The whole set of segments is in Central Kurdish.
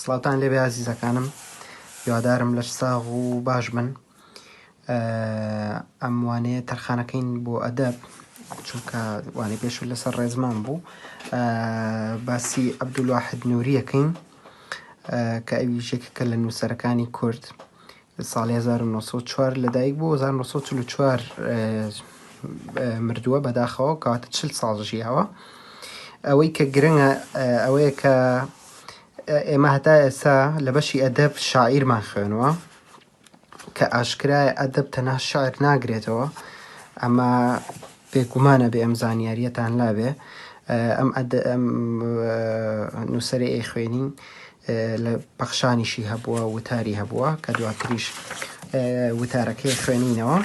سڵاوتان لێبێ ئازیزەکانم هیوادارم لەش ساغ و باش بن ئەم وانەیە تەرخانەکەین بۆ ئەدەب چونکە وانەی پێشوو لەسەر ڕێزمان بوو باسی عەبدولواحید نوریەکەین کە ئەویش یەکێکە لە نووسەرەکانی کورد ساڵی 1904 لەدایک بوو 1944 مردووە بەداخەوە کەواتە 40 ساڵ ژیاوە ئەوەی کە گرنگە ئەوەیە کە ئێمە هەتا ئێستا لە بەشی ئەدەب شاعیرمان خوێنوە کە ئاشکرایە ئەدەب تەنها شعر ناگرێتەوە ئەمە بێگومانە بێ ئەم زانیاریەتان لابێ ئەم ئەم نووسەری ئەیخوێنین لە پەخشانیشی هەبووە وتاری هەبووە کە دواتریش وتارەکەی خوێنینەوە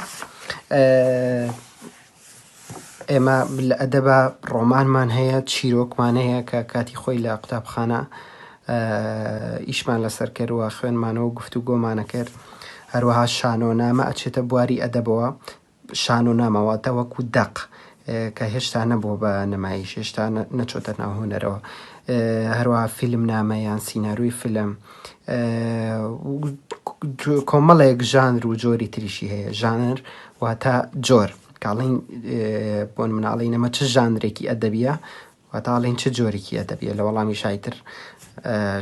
ئێمە لە ئەدەبا ڕۆمانمان هەیە، چیرۆکمان هەیە کە کاتی خۆی لە قوتابخانە ئیشمان لەسەر کرد و خوێنمانەوە و گفتوگۆمانە کرد. هەروەها شانۆنامە ئەچێتە بواری ئەدەبەوە، شانۆنامە واتە وەکو دەق کە هێشتا نەبووە بە نمایش، هێشتا نەچۆتە ناو هونەرەوە. هەروەها فیلمنامە یان سیناریۆی فیلم کۆمەڵێک ژانر و جۆری تریشی هەیە. ژانر واتە جۆر. کە ئەڵێین بۆ نمونە ئەڵێین ئەمە چ ژانرێکی ئەدەبیە واتە ئەڵێین چ جۆرێکی ئەدەبیە لە وەڵامی شایتر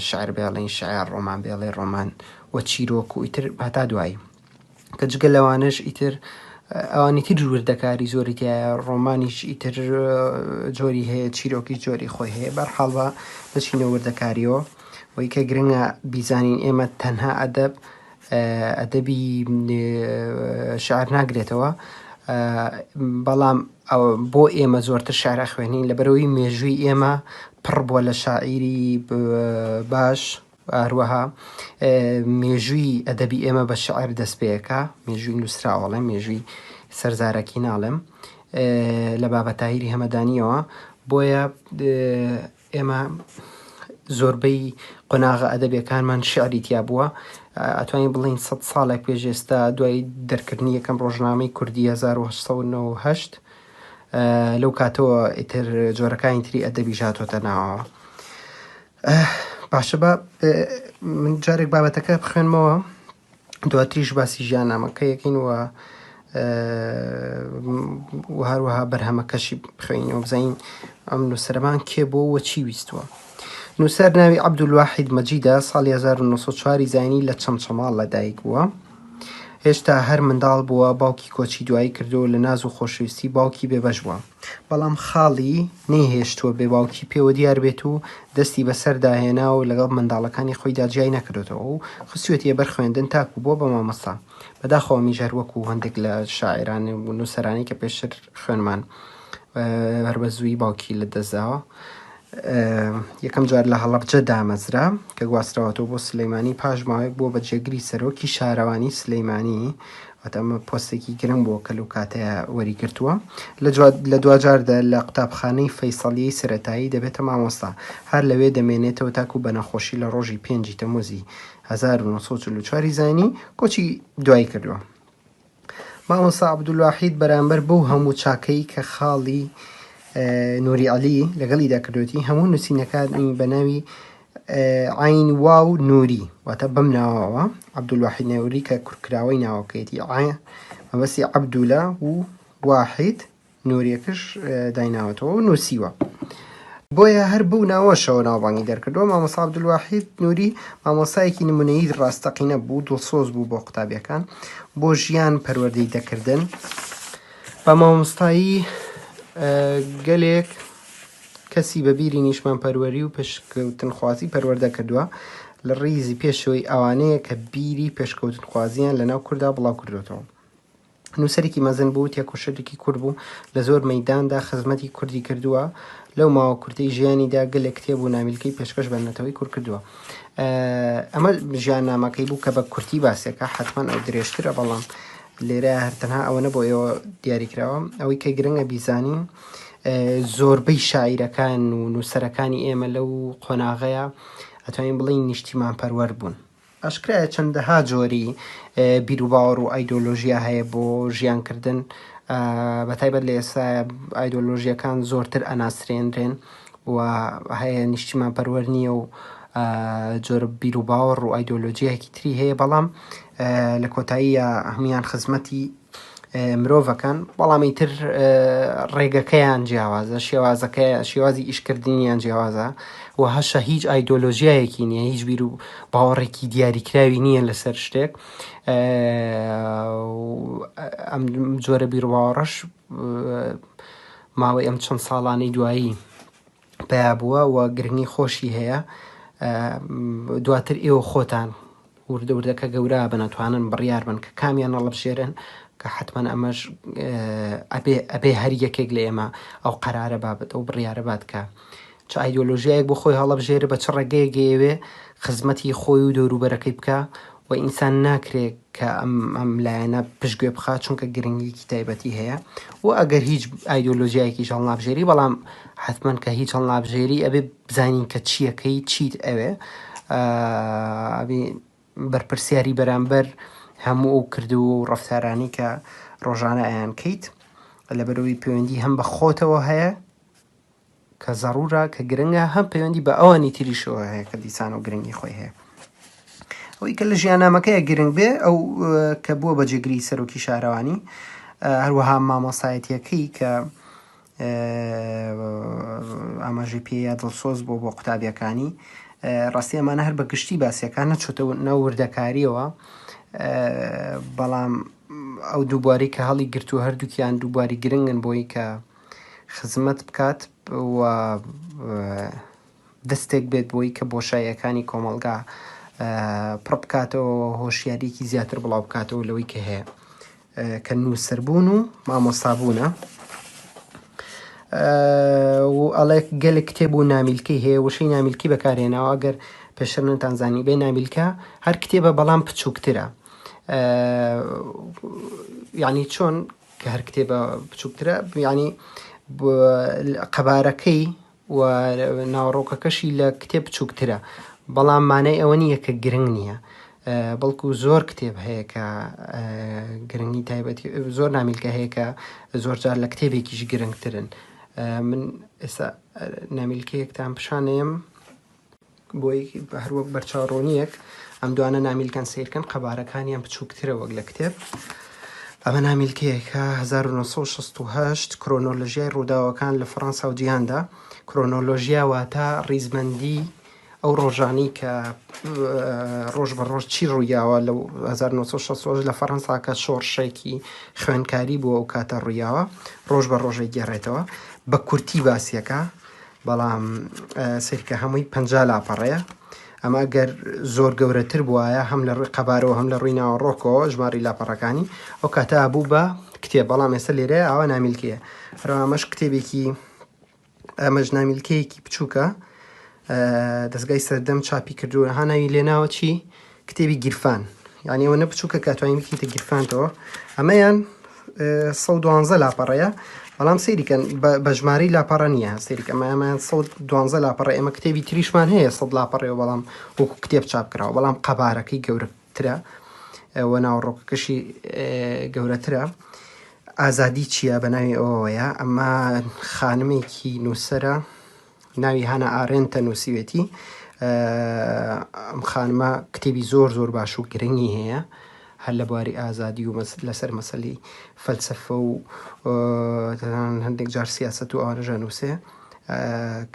شعر بێ ئەڵێین شعر ڕۆمان بێ ئەڵێ ڕۆمان و چیرۆک و ئیتر هەتا دوایی کە جگە لەوانەش ئیتر ئەوانی تر وردەکاری زۆری تایە ڕۆمانیش ئیتر جۆری هەیە چیرۆکی جۆری خۆی هەیە بەرحاڵ بە نەچینە وردەکاریەوە وەی کە گرنگە بیزانین ئێمە تەنها ئەدەب ئەدەبی شعر ناگرێتەوە بەڵام بۆ ئێمە زۆرتر شعر ئەخوێنین لەبەرەوەی مێژووی ئێمە پڕ بووە لە شاعیری باش هەروەها مێژووی ئەدەبی ئێمە بە شعر دەست پێەکە مێژووی نووسراوەڵێ مێژووی سەرزارەکی ناڵێم لە بابە تاهیری هەمەدانیەوە بۆیە ئێمە زۆربەی قۆناغە ئەدەبیەکانمان شیعری تیا بووە ئەتوانین بڵێین سەد ساڵێک پێش ئێستا دوای دەرکردنی یەکەم ڕۆژنامەی کوردی 1898 لەو کاتەوە ئیتر جۆرەکانی تری ئەدەبیش هاتۆتە ناوەوە باشە با من جارێک بابەتەکە بخوێنمەوە دواتریش باسی ژیاننامەکە یەکەین و و هەروەها بەرهەمەکەشی بخوێنینەوە بزانین ئەم نووسەرەمان کێ بووە و چی ویستووە. نووسەر ناوی عەبدولواحید مەجیدە ساڵی 1904 زایینی لە چەمچەماڵ لەدایک بووە. هێشتا هەر منداڵ بووە باوکی کۆچی دوایی کردووە و لە ناز و خۆشەویستی باوکی بێبەش بووە. بەڵام خاڵی نەیهێشتووە بێ باوکی پێوە دیار بێت و دەستی بەسەردا هێناوە و لەگەڵ منداڵەکانی خۆیدا جیای نەکردۆتەوە و خستوویەتیە بەر خوێندن تاکوو بووە بە مامۆستا. بەداخەوە ئەمیش هەر وەکوو هەندێک لە شاعیران و نووسەرانی کە پێشتر خوێنمان هەر بە زوویی باوکی لە دەست داوە. یەکەم جار لە هەڵەبجە دامەزرا کە گواستراوەتەوە بۆ سلەیمانی پاش ماوەیەک بووە بە جێگری سەرۆکی شارەوانی سلەیمانی واتە ئەمە پۆستێکی گرنگ بووە کە لەو کاتەیە وەریگرتووە لە دواجاردا لە قوتابخانەی فەیسەڵیەی سەرەتایی دەبێتە مامۆستا هەر لەوێ دەمێنێتەوە تاکو بە نەخۆشی لە ڕۆژی پێنجی تەموزی 1944 زانی کۆچی دوایی کردووە. مامۆستا عەبدولواحید بەرامبەر بەو هەموو چاکەی کە خاڵی نوری عەلی لەگەڵیدا کردوێتی هەموو نووسینەکانی بە ناوی عین واو نوری واتە بەم ناوەوە عەبدولواحید نوری کە کورتکراوەی ناوەکەیەتی مەبەستی عەبدولە و واحید نوریەکەش دایناوەتەوە و نووسیوە. بۆیە هەر بەو ناوەشەوە ناوبانگی دەرکردووە. مامۆستا عەبدولواحید نوری مامۆستایەکی نمونەیی ڕاستەقینە بوو، دڵسۆز بوو بۆ قوتابیەکان، بۆ ژیان پەروەردەی دەکردن. بە مامۆستایی گەلێک کەسی بە بیری نیشتمانپەروەری و پێشکەوتنخوازی پەروەردە کردووە، لە ڕیزی پێشەوەی ئەوانەیە کە بیری پێشکەوتنخوازییان لەناو کورددا بڵاوکردۆتەوە. نووسەرێکی مەزن بوو، تێکۆشەرێکی کورد بوو، لە زۆر مەیداندا خزمەتی کوردی کردووە، لەو ماوە کورتەی ژیانیدا گەلێک کتێب و نامیلکەی پێشکەش بە نەتەوەی کورد کردووە. ئەمە ژیاننامەکەی بوو کە بە کورتی باسێکە، حەتمەن ئەو درێژترە، بەڵام لێرە هەر تەنها ئەوەنە بۆ ئێوە دیاری کراوە. ئەوەی کە گرنگە بیزانین زۆربەی شاعیرەکان و نووسەرەکانی ئێمە لەو قۆناغەیە ئەتوانین بڵێین نیشتیمانپەروەر بوون. ئاشکرایە چەندەها جۆری بیروباوەڕ و ئایدۆلۆژیا هەیە بۆ ژیانکردن، بەتایبەت لە ئێستایا ئایدۆلۆژیەکان زۆرتر ئەناسرێنرێن و هەیە نیشتیمانپەروەر نییە و جۆرە بیروباوەڕ و ئایدۆلۆجیایەکی تری هەیە بەڵام لە کۆتاییە هەمویان خزمەتی مرۆڤەکان بەڵام ئیتر ڕێگەکەیان جیاوازە شێوازەکە شێوازی ئیشکردنیان جیاوازە و هەشە هیچ ئایدۆلۆژیایەکی نییە هیچ بیر و باوەڕێکی دیاریکراوی نییە لەسەر شتێک ئەم جۆرە بیرروباوەڕەش ماوەی ئەم چەند ساڵانەی دوایی پیا بووە و گرنگی خۆشی هەیە دواتر ئێوە خۆتان وردە وردە کە گەورە بن ئەتوانن بڕیار بن کە کامیان هەڵبژێرن کە حتمما ئەمەش ئەبێ ئەبێ هەر یەکێک لە ئێمە ئەو قەرارە بابەت ئەو بڕیارە بات کە چ ئایدۆلۆژیایەک بۆ خۆی هەڵبژێرێ بە چ ڕێگەیەک ئەیەوێ خزمەتی خۆی و دەوروبەرەکەی بکا و ئینسان ناکرێ کە ئەم ئەم لایەنە پشتگوێ بخا چونکە گرنگیکی تایبەتی هەیە و ئەگەر هیچ ئایدۆلۆژیایەکیش هەڵنابژێری بەڵام حتمما کە هیچ هەڵنابژێری ئەبێ بزانین کە چییەکەی چیت ئەوێ ئەبێ بەرپرسیاری بەرامبەر هەموو ئەو کردەوە و ڕەفتارانەی کە ڕۆژانە ئەیانکەیت لەبەرئەوەی پەیوەندی هەم بە خۆتەوە هەیە کە زەڕوورە کە گرنگە هەم پەیوەندی بە ئەوانی تریشەوە هەیە کە دیسانەوە گرنگی خۆی هەیە ئەوەی کە لە ژیاننامەکەیە گرنگ بێ ئەو کە بووە بە جێگری سەرۆکی شارەوانی هەروەها مامۆسایەتیەکەی کە ئاماژەی پێیە دڵسۆز بۆ بۆ قوتابیەکانی ڕاستی ئەمانە هەر بە گشتی باسیەکان نەچۆتە ناو وردەکاریەوە بەڵام ئەو دووباری کە هەڵی گرتو هەردووکیان دووباری گرنگن بۆی کە خزمەت بکات و دەستێک بێت بۆی کە بۆشاییەکانی کۆمەڵگا پڕ بکاتەوە هۆشیاریەکی زیاتر بڵاو بکاتەوە لەوەی کە هەیە کە نووسەربوون و مامۆستابوونە و ئەڵێ گەلک کتێب و نامیلکەی هەیە وشەی نامیلکی بەکارهێناوە ئەگەر پێشتر نەتان زانی بێ نامیلکە هەر کتێبە بەڵام بچووکترە یعنی چۆن کە هەر کتێبە بچووکترە یعنی قەبارەکەی و ناوەڕۆکەکەشی لە کتێب بچووکترە بەڵام مانای ئەوە نییە کە گرنگ نییە بەڵکو زۆر کتێب هەیە کە گرنگی تایبەتی زۆر نامیلکە هەیە کە زۆر جار لە کتێبێکیش گرنگترن من ئێستا نامیلکەیەکتان پیشانەیەم بۆی هەروەک بەرچاوڕوونیەک ئەم دوانە نامیلکەن سیرکەن قەبارەکانیان بچووکترە وەک لە کتێب ئەمە نامیلکەیەکە 1968 کرۆنۆلۆژیای ڕووداوەکان لە فەڕەنسا و جیهاندا کرۆنۆلۆژیا واتە ڕیزبەندی ئەو ڕۆژانی کە ڕۆژ بە ڕۆژ چی ڕوویاوە لە 1968 لە فەڕەنسا کە شۆڕشێکی خوێنکاری بووە ئەو کاتە ڕوویاوە ڕۆژ بە ڕۆژەی گێڕێتەوە بە کورتی باسیەکە بەڵام سەیرکە هەمووی 50 لاپەڕەیە ئەمە گەر زۆر گەورەتر بواە هەم لە ڕووی قەبارەوە هەم لە ڕووی ناوەڕۆکەوە ژماری لاپەڕەکانی ئەو کاتە بوو بە کتێب بەڵام ئێستا لێرە ئاوا نامیلکەیە هەروەها ئەمەش کتێبێکی ئەمەش نامیلکەیەکی بچووکە دەستگای سەردەم چاپی کردووە ها ناوی لێناوە چی کتێبی گیرفان یعنی ئەوە نە بچووکە کە توانین بکەیتە گیرفانتەوە ئەمەیان 112 لاپەڕەیە بەڵام سەیریکەن بە ژمارەی لاپەڕە نییە سەیریکە ئەمە ئەمەیان 112 لاپەڕە ئێمە کتێبی تریشمان هەیە 100 لاپەڕەوە بەڵام وەکو کتێب چاپ کراوە بەڵام قەبارەکەی گەورەترە و ناوەڕۆکەکەشی گەورەترە ئازادی چییە بە ناوی ئەوەیە ئەمە خانمێکی نووسرە ناوی هانا ئارێنتە نووسیوێتی ئەم خانمە کتێبی زۆر زۆر باش و گرنگی هەیە هەر لە بواری ئازادی و لەسەر مەسەلی فەلسفە و هەندێک جار سیاست و ئەوانەژە نووسێ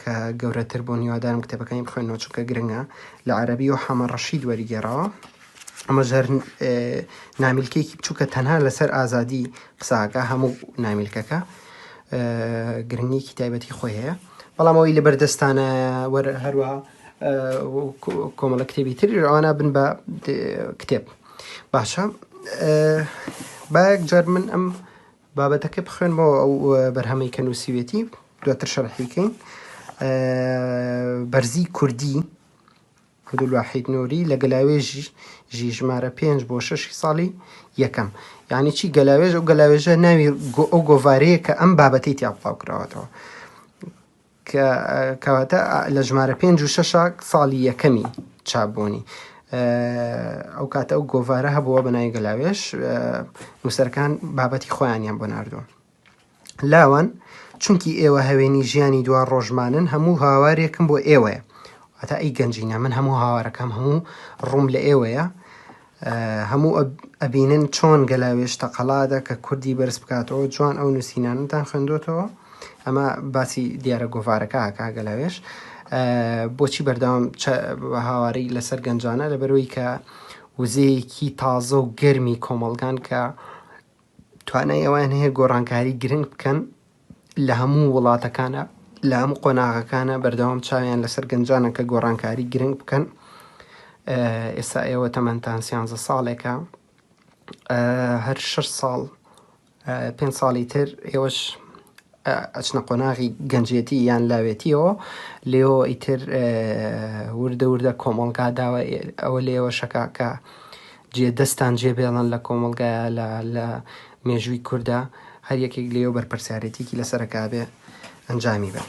کە گەورەتر بوون هیوادارم کتێبەکانی بخوێنەوە چونکە گرنگە لە عەربی و حەمە ڕەشید وەریگێڕاوە ئەمەش هەر نامیلکەیەکی بچووکە تەنها لەسەر ئازادی قساکە هەموو نامیلکەکە گرنگیکی تایبەتی خۆی هەیە بەڵام ئەوەی لە بەردەستانە وەر هەروە کۆمەڵە کتێبی تر ئەوانە بن بە کتێب باشە با یەک جار من ئەم بابەتەکە بخوێنمەوە ئەو بەرهەمەی کە نووسیوێتی دواتر شەرحیکەین بەرزی کوردی عەبدولواحید نوری لە گەلاوێژی ژی ژمارە پێنج بۆ شەشی ساڵی یەکەم یعنی چی گەلاوێژ ئەو گەلاوێژە ناوی ئەو گۆڤارەیە کە ئەم بابەتەی تیا بڵاو کراوەتەوە کە کەواتە لە ژمارە پێنج و شەشە ساڵی یەکەمی چاپبوونی ئەو کاتە ئەو گۆڤارە هەبووە بە ناوی گەلاوێژ نووسەرەکان بابەتی خۆیانیان بۆ ناردووە لاوان، چونکی ئێوە هەوێنی ژیانی دوا ڕۆژمانن، هەموو هاوارێکم بۆ ئێوەیە. واتە ئەی گەنجینە من هەموو هاوارەکەم هەموو ڕووم لە ئێوەیە هەموو ئەبینن چۆن گەلاوێژ تەقەلادا کە کوردی بەرز بکاتەوە جوان ئەو نووسینانەتان خوێندۆتەوە ئەمە باسی دیارە گۆڤارەکە ئاکا گەلاوێژ بۆچی بەردەوام هاواری لەسەر گەنجانە لەبەرەوەی کە وزەیەکی تازە و گەرمی کۆمەڵگان کە توانای ئەوان هەیە گۆڕانکاری گرنگ بکەن لە هەموو وڵاتەکانە لە هەموو قۆناغەکانە بەردەوام چاویان لەسەر گەنجانە کە گۆڕانکاری گرنگ بکەن ئێستا ئێوە تەمەنتان سیانزە ساڵێکە هەر شش ساڵ پێنج ساڵی تر ئێوەش ئەچنە قۆناغی گەنجێتی یان لاوێتیەوە لێەوە ئیتر وردە وردە کۆمەڵگا داوە ئەوە لێوە شەکا کە جێ دەستان جێ بێڵن لە کۆمەڵگایە لە لە مێژووی کوردا هەر یەکێک لێوە بەرپرسیارێتیکی لەسەرەکە بێ ئەنجامی بن.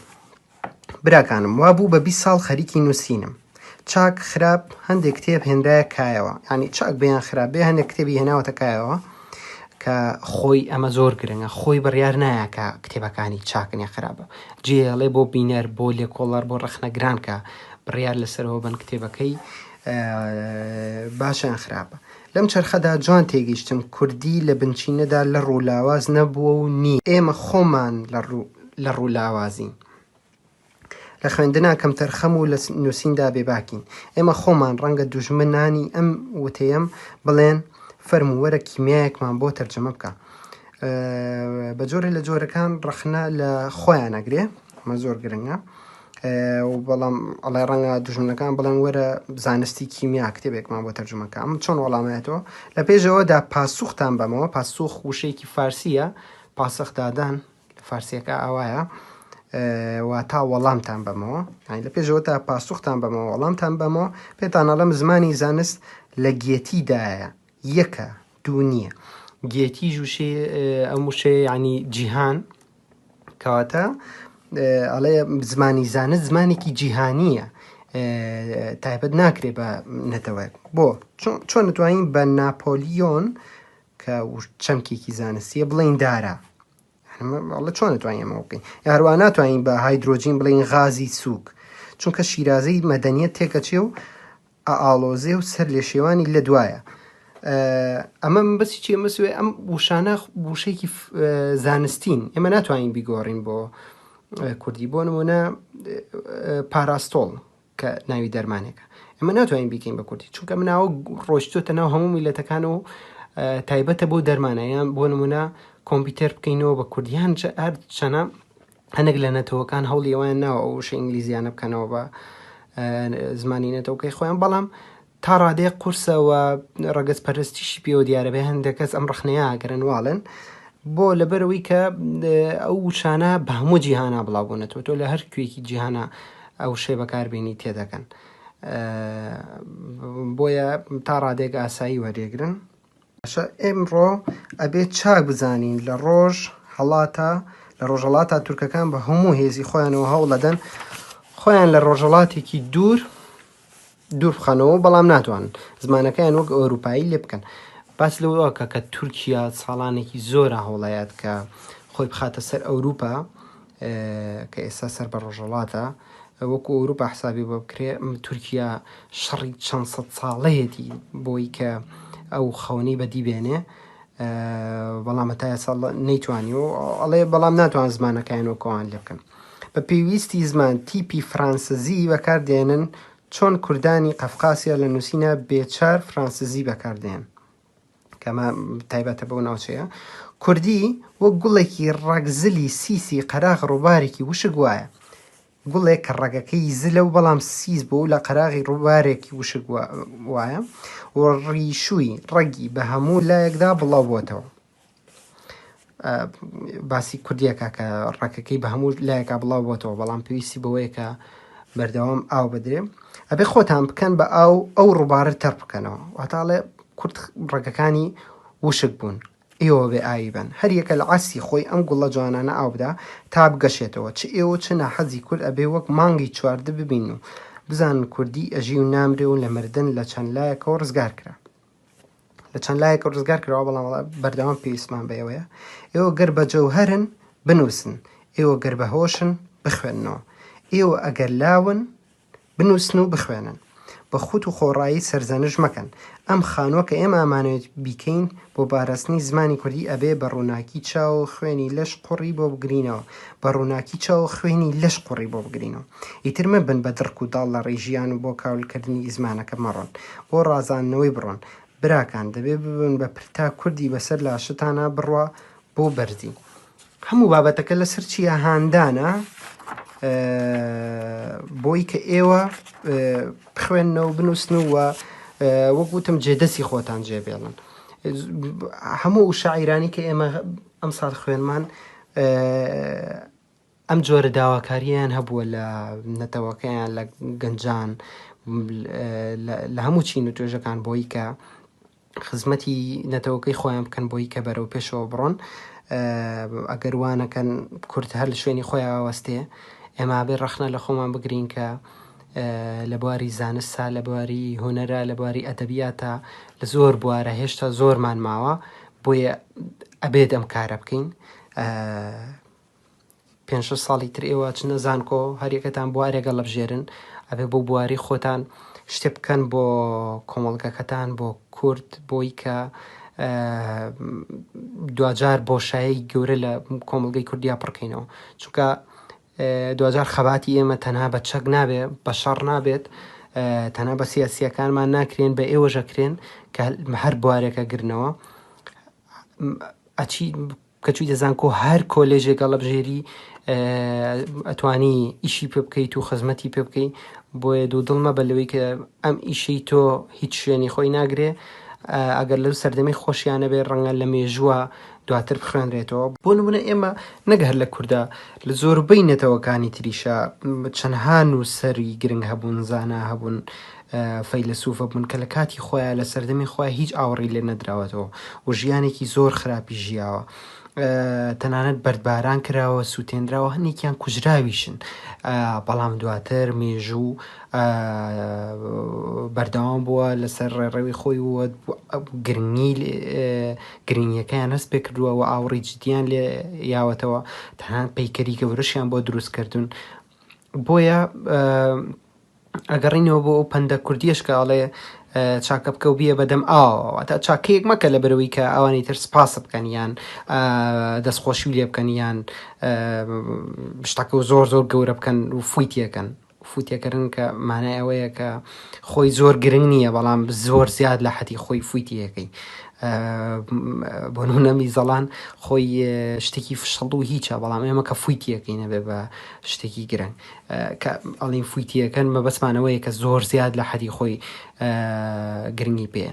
براکانم وا بوو بە 20 ساڵ خەریکی نووسینم چاک خراپ هەندێک کتێب هێنرایە کایەوە یعنی چاک بێ یان خراپ بێ هەندێک کتێبی هێناوەتە کایەوە کە خۆی ئەمە زۆر گرنگە خۆی بڕیار نایە کە کتێبەکانی چاکن یا خراپە جێڵێ بۆ بینەر بۆ لێکۆڵەر بۆ ڕەخنەگران کە بڕیار لەسەرەوە بن کتێبەکەی باشە یان خراپە لەم چەرخەدا جوان تێگەیشتم کوردی لە بنچینەدا لەڕ و لاواز نەبووە و نییە. ئێمە خۆمان لەڕ و لاوازین. لە خوێندنا کەمتەرخەم و لە نووسیندا بێباکین. ئێمە خۆمان، ڕەنگە دوژمنانی ئەم وتەیەم بڵێن، فەرموو وەرە کیمیایەکمان بۆ تەرجەمە بکە. بە جۆرێ لە جۆرەکان ڕەخنە لە خۆیان ئەگرێ، ئەمە زۆر گرنگە. و بەڵام ئەڵێ ڕەنگە دوژمنەکان بڵێن وەرە زانستی کیمیا کتێبێکمان بۆ تەرجومە کە ئەم چۆن وەڵامایەتەوە لە پێشەوەدا پاسوختان بەمەوە پاسوخ وشەیەکی فارسیە پاسخ دادان لە فارسیەکە ئاوایە واتا وەڵامتان بەمەوە یانی لە پێشەوە تا پاسوختان بەمەوە وەڵامتان بەمەوە پێتان ئەڵێم زمانی زانست لە گێتیدایە یەکە دوو نییە گێتیش وشەی ئەم وشەیە یعنی جیهان کەواتە ئەڵێ زمانی زانست زمانێکی جیهانییە تایبەت ناکرێ بە نەتەوەیەک بۆ چۆن دەتوانین بە ناپۆلیۆن کە چەمکێکی زانستیە بڵین دارا ئەڵێ چۆن دەتوانین ئەمە بکەین یا هەروە ناتوانین بە هایدرۆجین بڵین غازی سووک چونکە شیرازەی مەدەنیەت تێکەچێ و ئاڵۆزێ و سەر لێشێوانی لە دوایە. ئەمە مەبەستی چیە مەبەستی ئەوەیە ئەم وشانە وشەیەکی زانستین ئێمە ناتوانین بیگۆڕین بۆ کوردی بۆ نمونە پاراستۆڵ کە ناوی دەرمانێکە ئێمە ناتوانین بیکەین بە کوردی چونکە مناوە ڕۆشتۆتە ناو هەموو میلەتەکان و تایبەتە بۆ دەرمانە یان بۆ نمونە کۆمپیوتەر بکەینەوە بە کوردیان هەر چەنە هەنێک لە نەتەوەکان هەوڵی ئەوەیان ناوە ئەو وشە ئینگلیزیانە بکەنەوە بە زمانی نەتەوەکەی خۆیان بەڵام تا ڕادەیەک قورسە و ڕەگەزپەرستیشی پێوە دیارە بێ هەندێک کەس ئەم ڕخنەیە ئەگرن واڵێن بۆ لەبەرەوەی کە ئەو وشانە بە هەموو جیهانا بڵاو بوونەتەوە تۆ لە هەر کوێکی جیهانە ئەو شێ بەکاربێنی تێدەکەن بۆیە تا ڕادێک ئاسایی وەرێگرن باشە ئێمڕۆ ئەبێ چاک بزانین لە ڕۆژ هەڵاتا لە ڕۆژهەڵاتا تورکەکان بە هەموو هێزی خۆیانەوە هەوڵەدەن خۆیان لە ڕۆژهەڵاتێکی دوور دوور بخەنەوە بەڵام ناتوانن زمانەکەیان وەک ئەوروپایی لێ بکەن باس لەوە کە کە تورکیا ساڵانێکی زۆرە هەوڵەیات کە خۆی بخاتە سەر ئەوروپا کە ئێستا سەر بە ڕۆژهەڵاتە وەکو ئەوروپا حسابی بۆ بکرێ تورکیا شەڕی چەند سەد ساڵەیەتی بۆی کە ئەو خەونەی بەدی بێنێ بەڵام هەتا ئێستا نەیتوانی و ئەڵێ بەڵام ناتوان زمانەکەیان وەکەوان لێ بکەن بە پێویستی زمان تیپی فرانسزی بەکاردێنن چۆن کوردانی قەفقاسیا لە نووسینە بێچار فرانسزی بەکاردێن کەمە تایبەتە بەو ناوچەیە کوردی وەک گوڵێکی ڕەگزلی سیسی قەراغ ڕووبارێکی وشک وایە گوڵێک کە ڕەگەکەی زلە و بەڵام سیس بوو و لە قەراغی ڕووبارێکی وشک وایە و ڕیشووی ڕەگی بە هەموو لایەکدا بڵاو بۆتەوە. باسی کوردیەکە کە ڕەگەکەی بە هەموو لایەکا بڵاو بۆتەوە بەڵام پێویستی بەوەیە کە بەردەوام ئاو بدرێ ئەبێ خۆتان بکەن بە ئاو ئەو ڕووبارە تەڕ بکەنەوە واتاڵێ کورد ڕەگەکانی وشک بوون ئێوە بێ ئاوی بەن هەر یەکە لە عەسری خۆی ئەم گوڵە جوانانە ئاو بدا تا بگەشێتەوە چ ئێوە چ ناحەزی کورد ئەبێ وەک مانگی 14 ببین و بزانن کوردی ئەژی و نامرێ و لە مردن لە چەند لایەکەوە ڕزگار کرا لە چەند لایەکەوە ڕزگار کراوە بەڵام بەردەوام پێویستمان بە ئێوەیە ئێوە گەر بە جەوهەرن بنووسن ئێوە گەر بە هۆشن بخوێننەوە ئێوە ئەگەر لاون. بنووسن و بخوێنن. بە خوت و خۆڕایی سەرزەنش مەکەن. ئەم خانووە کە ئێمە ئەمانەوێت بیکەین بۆ پاراستنی زمانی کوردی ئەبێ بە ڕووناکی چاو و خوێنی لەش قوڕی بۆ بگرینەوە بە ڕووناکی چاو و خوێنی لەش قوڕی بۆ بگرینەوە. ئیتر مەبن بە دڕک و داڵ لە ڕێی ژیان و بۆ کاولکردنی زمانەکە مەڕۆن. بۆ ڕازاندنەوەی بڕۆن. براکان دەبێ ببن بە پرتا کوردی بەسەر لاشەتانا بڕوا بۆ بەرزی. هەموو بابەتەکە لەسەر چییە هاندانە بۆی کە ئێوە بخوێننەوە بنووسن و وەک وتم جێدەستی خۆتان جێبێڵن هەموو و شاعیرانی کە ئێمە ئەم ساڵ خوێنمان ئەم جۆرە داواکارییان هەبووە لە نەتەوەکەیان لە گەنجان لە هەموو چین و توێژەکان بۆی کە خزمەتی نەتەوەکەی خۆیان بکەن بۆی کە بەرەو پێشەوە بڕۆن ئەگەر وانەکەن کورد هەر لە شوێنی خۆیان وەستێ ئێمە بێ ڕەخنە لە خۆمان بگرین کە لە بواری زانستا لە بواری هونەرە لە بواری ئەدەبیاتە لە زۆر بوارە هێشتا زۆرمان ماوە بۆیە ئەبێت ئەم کارە بکەین پێنج شەش ساڵی تر ئێوە ئەچنە زانکۆ هەریەکەتان بوارێک هەڵەبژێرن ئەبێ بۆ بواری خۆتان شتێ بکەن بۆ کۆمەڵگەکەتان بۆ کورد بۆی کە دواجار بۆشایی گەورە لە کۆمەڵگەی کوردیا پڕکەینەوە چونکە دواجار خەباتی ئێمە تەنها بە چەک نابێ بە شەڕ نابێت تەنها بە سیاسیەکانمان ناکرێن بە ئێوەژەکرێن کە هەر بوارێکە گرنەوە ئەچی کە چویتە زانکۆ هەر کۆلێژێک هەڵەبژێری ئەتوانی ئیشی پێ بکەیت و خزمەتی پێ بکەی بۆیە دوودڵ مەبە لەوەی کە ئەم ئیشەی تۆ هیچ شوێنی خۆی ناگرێ ئەگەر لەو سەردەمی خۆشیانە بێ ڕەنگە لە مێژووە دواتر بخوێنرێتەوە بۆ نمونە ئێمە نەک هەر لە کووردا لە زۆربەی نەتەوەکانی تریشە چەندها نووسەری گرنگ هەبوون زانا هەبوون فەیلەسوفە بوون کە لە کاتی خۆیا لە سەردەمی خۆیا هیچ ئاوڕی لێ نەدراوەتەوە و ژیانێکی زۆر خراپی ژیاوە تەنانەت بەردباران کراوە سووتێنراوە هەندێکیان کوژراویشن بەڵام دواتر مێژوو بەردەوام بووە لەسەر ڕێڕەوی خۆی و گرنگی گرنگیەکەیان هەست پێ کردووە و ئاوڕی جدیان لێ یاوەتەوە تەنانەت پەیکەری گەورەشیان بۆ دروست کردوون بۆیە ئەگەڕینەوە بۆ ئەو پەندە کوردیەش کە ئەڵێ چاکە بکە و بیە بەدەم ئاوە واتە چاکەیەک مەکە لە بەرەوەی کە ئەوانی تر سپاس بکەن یان دەستخۆشی لێ بکەن یان شتەکە و زۆر زۆر گەورە بکەن و فوی تێکەن فوتێکردن کە مانای ئەوەیە کە خۆی زۆر گرنگ نییە بەڵام زۆر زیاد لە حەتی خۆی فوی تێەکەی بۆ نمونە میزەڵان خۆی شتێکی فشەڵ و هیچە بەڵام ئێمە کە فوی تێەکەی نەبێ بە شتێکی گرنگ کە ئەڵین فویتیەکەن مەبەستمان ئەوەیە کە زۆر زیاد لە حەدی خۆی گرنگی پێ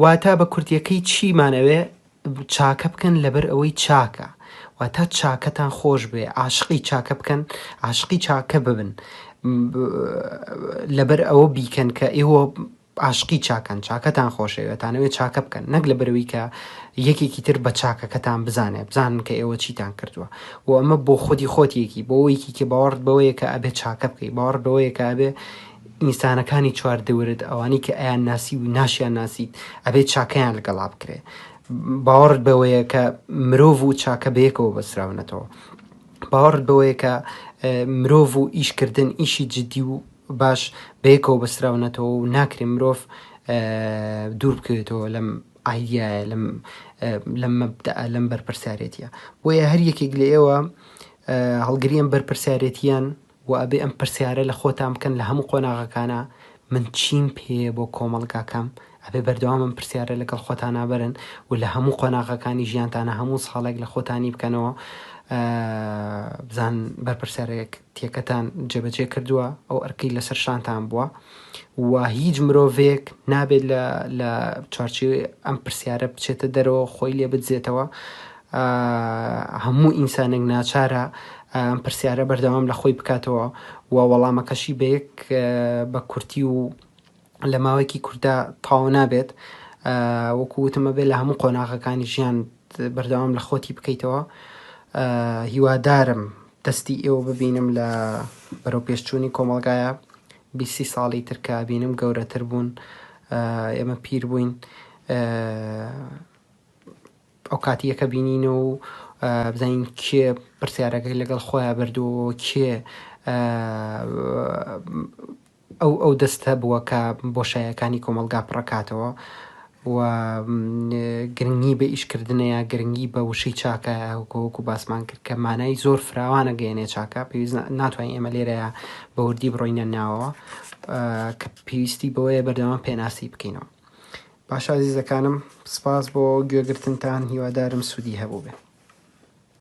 واتە بە کورتیەکەی چیمان ئەوێ چاکە بکەن لەبەر ئەوەی چاکە واتە چاکەتان خۆش بێ عاشقی چاکە بکەن عاشقی چاکە ببن لەبەر ئەوە بیکەن کە ئێوە عاشقی چاکەن چاکەتان خۆشەوێ ئەتانەوێ چاکە بکەن نەک لەبەرئەوەی کە یەکێکی تر بە چاکەکەتان بزانێ بزانن کە ئێوە چیتان کردووە و ئەمە بۆ خودی خۆتیەکی بۆ ئەوەیکی کە باوەڕت بەوەیە کە ئەبێ چاکە بکەی باوەڕت بەوەیە کە ئەبێ ئینسانەکانی چواردەورت ئەوانەی کە ئەیان ناسی و ناشیان ناسیت ئەبێ چاکەیان لەگەڵا بکرێ باوەڕت بەوەیە کە مرۆڤ و چاکە بەیەکەوە بەستراونەتەوە باوەڕت بەوەیە کە مرۆڤ و ئیشکردن ئیشی جدی و باش بەیەکەوە بەستراونەتەوە و ناکرێ مرۆڤ دوور بکەوێتەوە لەم ئایدیایە لەم لەم مەبدەئە لەم بەرپرسیارێتیە بۆیە هەر یەکێک لە ئێوە هەڵگری ئەم بەرپرسیارێتیان و ئەبێ ئەم پرسیارە لە خۆتان بکەن لە هەموو قۆناغەکانە من چیم پێیە بۆ کۆمەڵگاکەم ئەبێ بەردەوام ئەم پرسیارە لەگەڵ خۆتانا بەرن و لە هەموو قۆناغەکانی ژیانتانە هەموو ساڵێک لە خۆتانی بکەنەوە بزان بەرپرسیارێتیەکەتان جێبەجێ کردووە ئەو ئەرکەی لەسەر شانتان بووە و هیچ مرۆڤێک نابێت لە لە چوارچێوەی ئەم پرسیارە بچێتە دەرەوە خۆی لێ بدزێتەوە هەموو ئینسانێک ناچارە ئەم پرسیارە بەردەوام لە خۆی بکاتەوە و وەڵامەکەشی بە یەک بە کورتی و لە ماوەیەکی کورتدا تەواو نابێت وەکو وتم ئەبێ لە هەموو قۆناغەکانی ژیان بەردەوام لە خۆتی بکەیتەوە هیوادارم دەستی ئێوە ببینم لە بەرەو پێشچوونی کۆمەڵگایە بیسی ساڵی تر کە بینم گەورەتر بوون ئێمە پیر بووین ئەو کاتی یەکە بینینەوە و بزانین کێ پرسیارەکەی لەگەڵ خۆیان بردووە کێ. ئەو ئەو دەستە بووە کە بۆشایەکانی کۆمەڵگا پڕەکاتەوە و گرنگی بە ئیشکردنەیە گرنگی بە وشەی چاکە وەکو باسمان کرد کە مانای زۆر فراوانە گەیەنێ چاکە پێویست ناتوانین ئێمە لێرەیە بە وردی بڕۆینە ناوەوە کە پێویستی بەوەیە بەردەوام پێناسی بکەینەوە. باشە ئازیزەکانم سپاس بۆ گوێگرتنتان هیوادارم سوودی هەبووبێ.